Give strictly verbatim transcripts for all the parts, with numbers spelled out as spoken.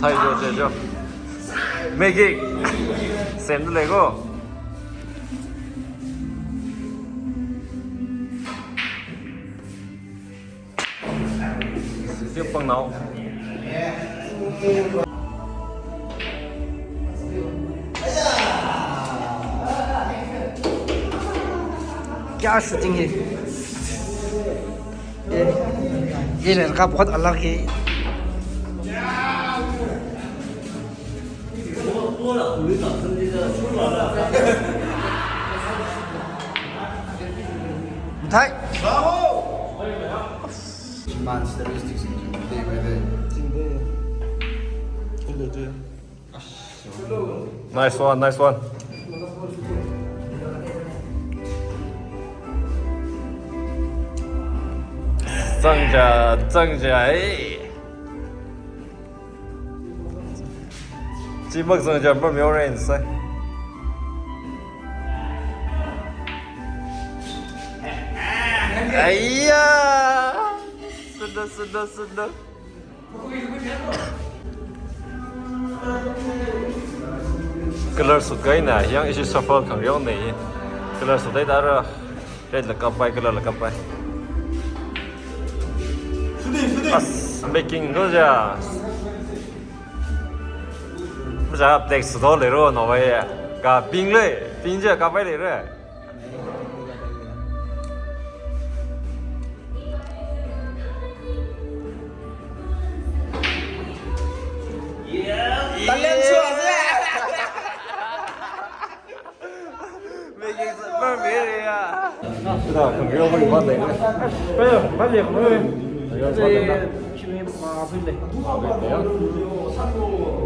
Thai jo, che jo. Maggie. Sem tu lego. Siu pangnao. क्या शूटिंग है? ये, ये लड़का बहुत अलग है। Muthai. Nice one, nice one. Zangja, zangja, eh. Chi makazang jam pa myo ren sai. Aiya! Sunda, sunda, sunda. Color suit kaina, yang ishi shuffle kang yong nei. Color suit dai dara. Red la kapai, color la kapai. As, making ko ja. Maja black suit le ro no wai. Ka pink le, pink ja kapai le re. Talent show ase. Making super mere ya. Sida khangreo bari ba lei. Ba, ba lei khangreo. Khangreo ba lei. Chime ma phui lei.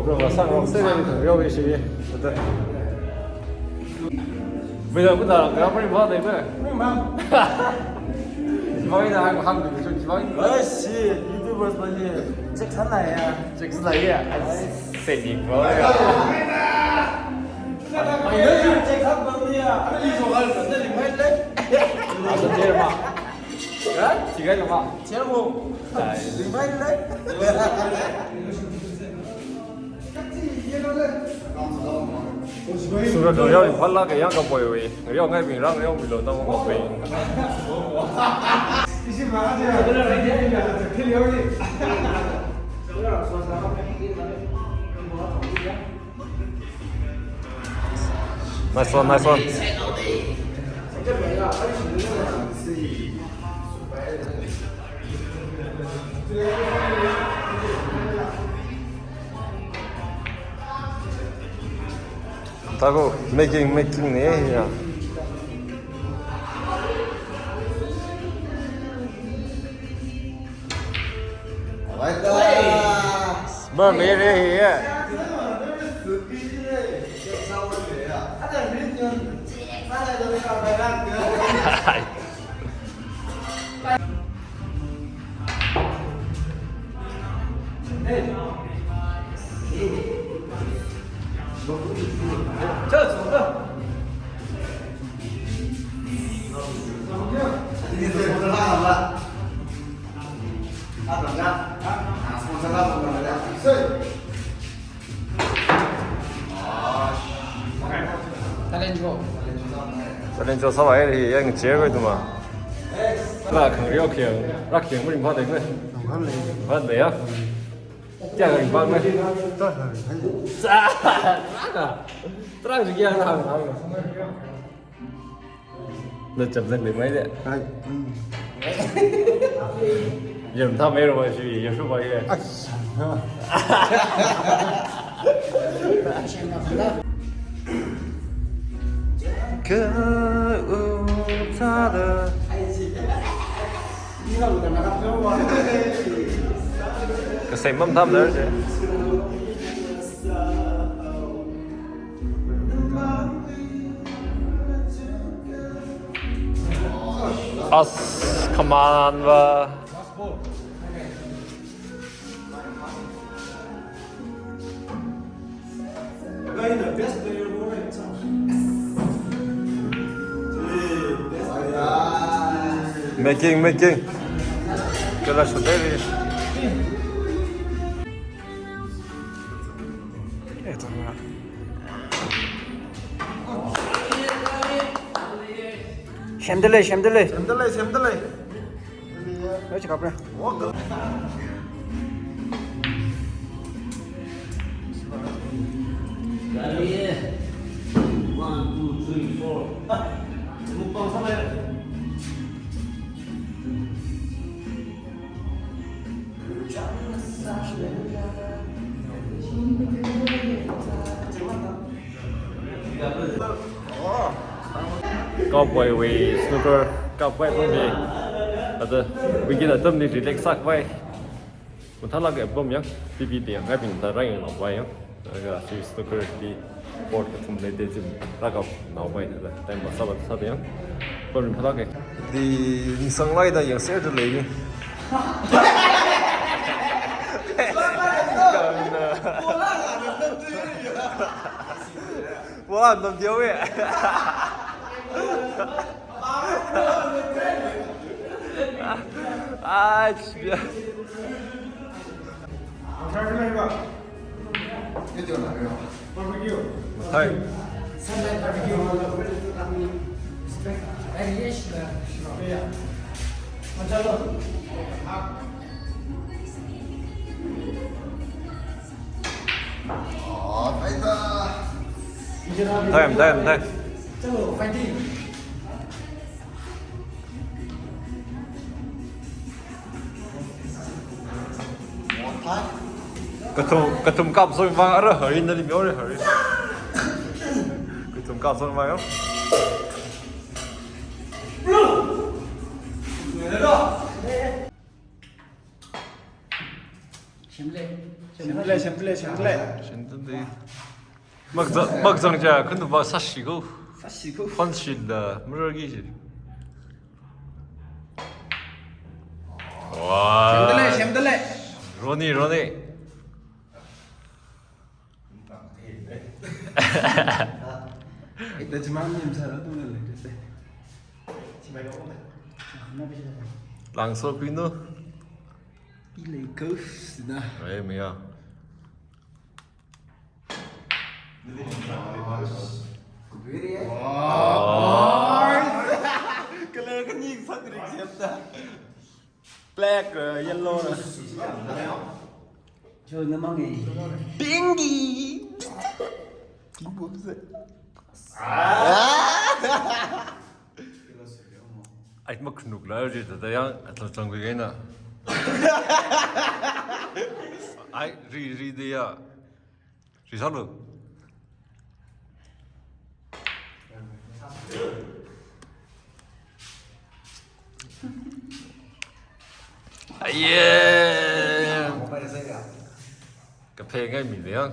Bro, ba sang rong se khangreo bari shi. Sida. Bida, bida, khangreo bari ba lei ba. Bari ba. Jibai da, ang ham de, jibai. Ai, si, YouTubers ba ye. Check sana ya. Check sana ya. Ai, seni bro ya. Sura khangreo ringphālāk eina kapoi wui. Khangreo ngaibing rāngareomilo na mong kapoi. Nice one, nice one. Tako, making, making ne ya. Ba mere hi ya. Talent show. Talent show sāvai ri yang chair ko tuma. Rā khangreo kheng, rā kheng mui ringphā dei ko. Ringphā dei ya. Kya ringphā ko? Tarākha ringphā. Sa, tarākha. Tarākha kya ringphā. Na chapzak le mai de. Hai. Yam tha mai ro ba shi, yam shu ba ye. Ai. Ka u tha da. Kasem mam tham nar je. As, come on, va. Making, making. Kala sudai. Semdalei, semdalei. Semdalei, semdalei. Wei chi kapra. Walk. One, two, three, four. Mukbang sampai. Kapwai wui snooker kapwai pammi. Ada weekend atamli relax sākhavai. Mathālāk apam yang, T V li yang, ngaibing ta rāyanglapai yang. Laga si snooker li board kathum leida zim rākapnaopai da, time pass sāda sāda yang. Pammi phālāka. Di ningsanglāk eina yangserda lei. Bola nam diu e. Ai, chi bia. Hai. Time, time, time. Kathum, kathum kapsang vang ara hari nali mi ora hari. Kathum kapsang vang yo. Semdalei, semdalei, semdalei. Semdalei. Makzang, makzang ja, kunu ba sashi ko. Sashi ko. Phone shil da, mirror ki shil. Wow. Semdalei, semdalei. Ronnie, Ronnie. Ita chimang ni msa tu le. Langso kuino. Ilei ghost na. Ai, mia. Color kani sak ring siap ta. Black, uh, yellow. Jo namang e. Pinky. Pink was it? Ai, makhanuk la ji ta yang atlo chang kui na. Ai, ri, ri de ya. Ri salu. Aye. Kaphe ngai mi de ya.